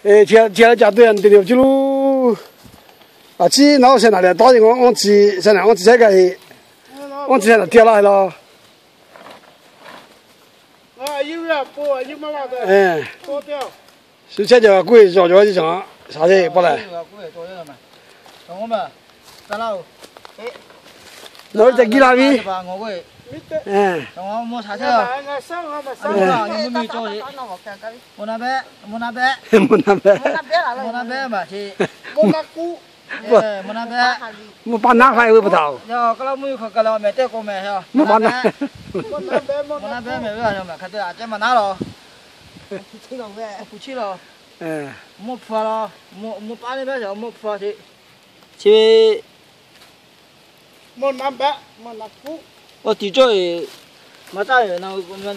Chi a leh ca tuˬ yaˇ teˇ nyi chi luˬ. A ciˉ naˉ oˇ sheh naꞈ leh tawˇ ve, anˇ tcuh sheh naꞈ, anˇ tcuh sheh gaˇ e, anˇ tcuh sheh naꞈ tiˇ laˇ e law. Shu chehˇ jaˇ kuˇ e, cawˬ cawˬ ve ce cawˬ, shaˍ le paw leh. Nawˬ hui tehꞈ giˇ la ve. Mvuhˇ naˆ naˉ, mvuhˇ paˇ naˉ hk'a ve pa taw. Mvuhˇ naˆ, mvuhˇ naˆ, mvuhˇ naˆ, mvuhˇ naˆ kuˉ. Awˬ tiˍ cawˇ e, maˍ taˍ ve na,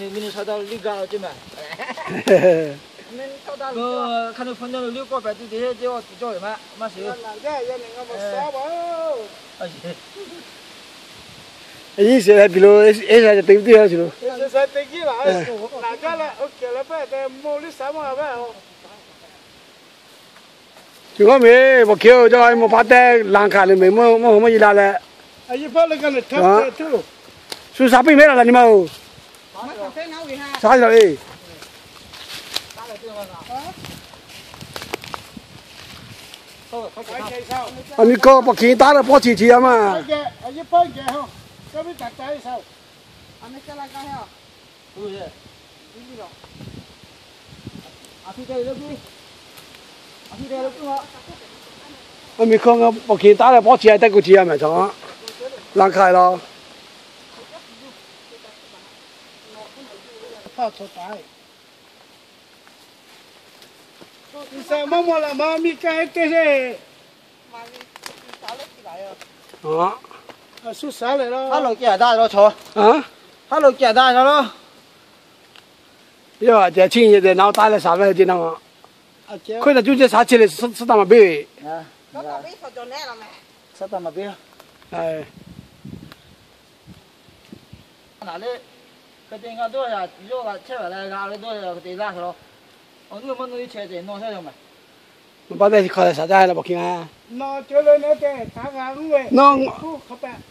Minnesota liˇ gaˇ lo ceˇ ma. California lo liˇ kawˆ pehꞈ tuˬ te heˆ ceˇ, awˬ tiˍ cawˇ ve maˇ, maˇ shiˍ. Iˉ shiˍ leh piˬ lo, Iˉsaˍreˍlaˆ te tuˬ yoˬ shiˍ lo. Shu g'awˇ meh, bawˬ hkiˬ-oˬ, cawˇ mawˇ paˇ tehˇ laˬ hkanˍ leh meh, mawˇ mawˇ yeˬ la leh, shu sha piˇ mehˉ la la nyi ma-oˬ. Sha laˬ ve. Aˬ miˍ hkawˇ bawˬ hkiˬ taˉ leh pawˇ chi chi yaˇ maˇ. Aˬ miˍ hkawˇ bawˬ hkiˬ taˉ leh pawˇ chi yaˇ tehˇ kuˬ chi yaˇ meh cawˬ. Laˇ hkanˍ law. Haˉ lo kehˬ daꞈ law. Yawˇ a ceh chiˇ nyi tehꞈ na-o taˉ leh shaˍ ve ce na. Hk'oˆ na cuˇ ceh shaˍ chehˇ leh suhˉ taˍ maˍ beˇ ve. Mvuhˇ paˇ tehˇ chi hk'aw leh shaˍ jaˇ la bawˬ hkiˬ a. Nawˬ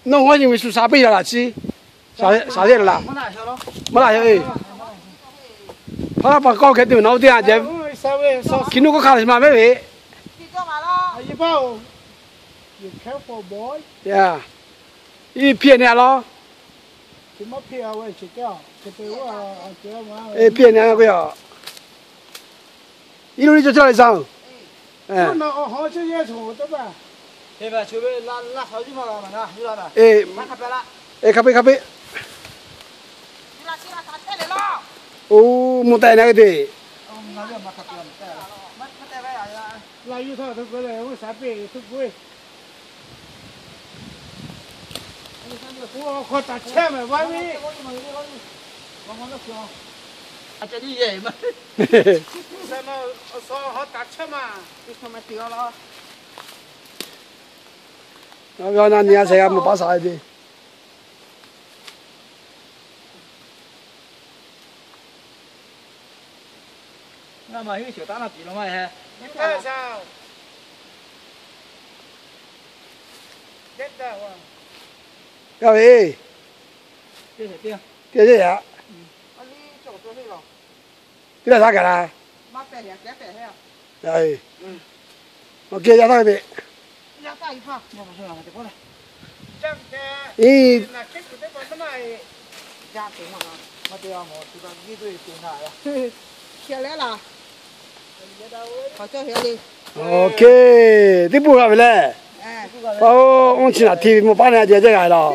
g'awˇ nyi ve shu sha piˇ la laˬ ciˉ. Shaˍ ve laˬ. Maˇ laˬ yaˇ e. Hpaˇ laˇ pa kawˇ hkeh te ve nawˬ hui teˇ g'aˇ ceh. Hkiˬ nuˇ k'oˆ hk'a leh maˇ mehˉ ve. Iˉ hpiˇ ni a law. Hpiˇ ni a k'oˆ yaˬ. Iˉ lo liˇ cawˇ cawˇ leh zaˇ. Hk'a peˆ hk'a peˆ. Oˇ, mvuhˇ tehˆ na ve te. Yawˇ na nyi a shehˍ g'a mvuhˇ paˇ shaˍ ve te. G'a ve, teˇ yaꞈ, teˇ laˇ shaˉ kaꞈ la. Awˬ kehˬ yaˇ htaˇ ve, iˉ, awˬ kehˬ teˇ puˇ g'a ve lehˬ, pa-oˬ, oˇ chi naˬ hti ve mvuhˇ paˇ na ceh ceh g'a laˬ.